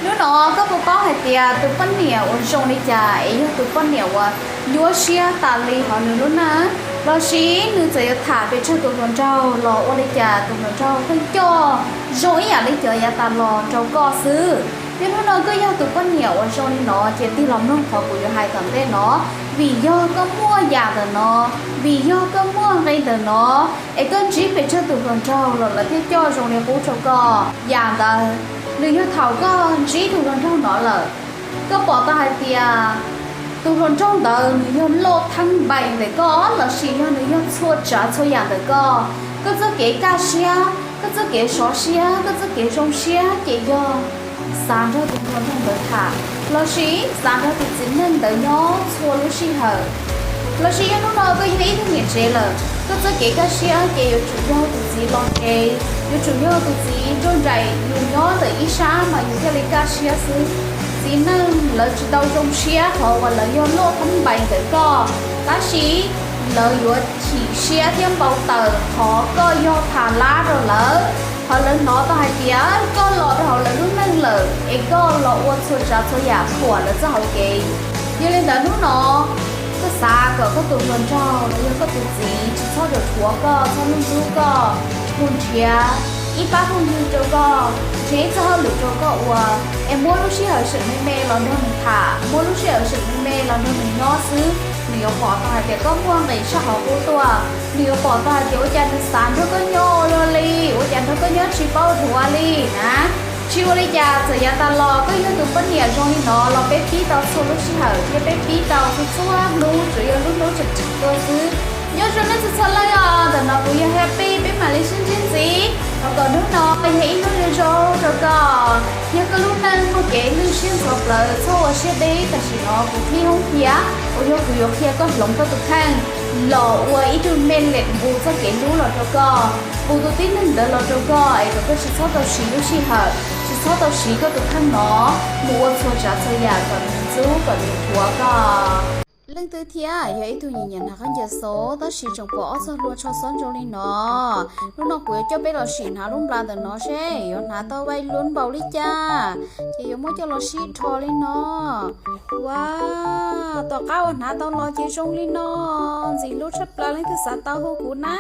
Hnub no koj puas paub hais tias tus poj niam uas zoo li cas es yog tus poj niam uas nyuaj siab tas li hauv nws lub neej, lossis nws txawm yuav tham pes tsawg tus hluas nraug los ua li cas tus hluas nraug pheej coj zoo ib yam li cov yav tas los rau koj xwb. Yog hnub no koj yog tus poj niam uas zoo li no ces tig los mloog qhov kuv yuav hais tom ntej no, vim yog koj muaj yam ntawm no, vim yog koj muaj nqi ntawm no, es koj ntsib pes tsawg tus hluas nraug los lawv thiaj coj zoo li qub rau koj. Yam ntawd nws yog thaum koj ntsib tus hluas nraug no lawm, koj pom tau hais tias tus hluas nraug ntawd nws yog loj theeb npaim ntawm koj lossis yog nws yog txhua tsav txhua yam ntawm koj. Koj txoj kev kaj siab, koj txoj kev sov siab, koj txoj kev zoo siab ces yog xav nrog tus hluas nraug ntawd tham lossis xav nrog tus txiv neej ntawd nyob txhua lub sij hawm. Lossis yog hnub no koj yog ib tug niam tsev lawm, koj txoj kev kaj siab ces yuav tsum yog tus txiv los tsev, yuav tsum yog tus txiv nrog nraim yus nyob ntawm ib sab mas yus thiaj li kaj siab xwb. Txiv neej lawv tsis tau zoo siab qhov uas lawv yog loj theeb npaim ntawm koj, tab sis lawv yuav chim siab thiab npau taws qhov koj yog tham lab rau lawv, qhov lawv hnov tau hais tias koj los rau hauv lawv lub neej lawm es koj los ua txhua tsav txhua yam thuam lawv txoj hauv kev. Yog li ntawd hnub no koj xav kom koj tus hluas nraug los yog koj tus txiv tsis txhob rau rhuav koj, txhob ntxub koj, mus nrhiav ib pab phooj ywg rau koj, nrhiav ib txoj hauj lwm rau koj ua, es muab lub sij hawm seem me me los nrog nws tham, muab lub sij hawm seem me me los nrog nws nyob xwb, nws yuav pom tau hais tias koj muaj nqis sab hauv qub tuaj, nws yuav pom tau hais tias ua cas nws xav nrog koj nyob ua luaj li, ua cas nrog koj nyob tsis paub dhuav li na. Tsis ua li cas, txawm yav tas los koj yog tus poj niam zoo li no los peb pib tau txhua lub sij hawm thiab peb pib tau txhua txhua hnub, tsuas yog lub hnub tseem tseem tuaj xwb. Nyob zoo nej txhua txhua leej os, ntawm no kuv yog Happy, peb mam li sib ntsib ntxiv. Thov kom hnub no yog ib hnub zoo zoo rau koj. Yog koj lub neej muaj kev lwj siab ntxhov plawv, txhob ua siab deb, tam sim no kuv qhib hoob phiaj uas yog kuv yuav qhia koj hloov koj tus kheej los ua ib tug me lem nqus txoj kev hlub los rau koj, nqus tus tib neeg ntawd los rau koj es kom koj tsis txhob tau siv lub sij hawm, tsis txhob tau siv koj tus kheej no mus ua txhua tsav txhua yam kom nws ntxub kom nws rhuav koj. Leej twg thiab yog ib tug nyiam nyiam hnav khaub ncaws xov tab sis tseem pom ob txoj hlua tsho xob ntsoog li no, hnub no kuv yuav coj peb los sim hnav lub nplas ntawm no seb yuav hnav tau vai luaj npaum li cas, ces yuav muab coj los sib rho li no. Ua, tom qab uas hnav tau los ces zoo li no, ntxim hlub tshaj plaws, leej twg xav tau hu kuv na.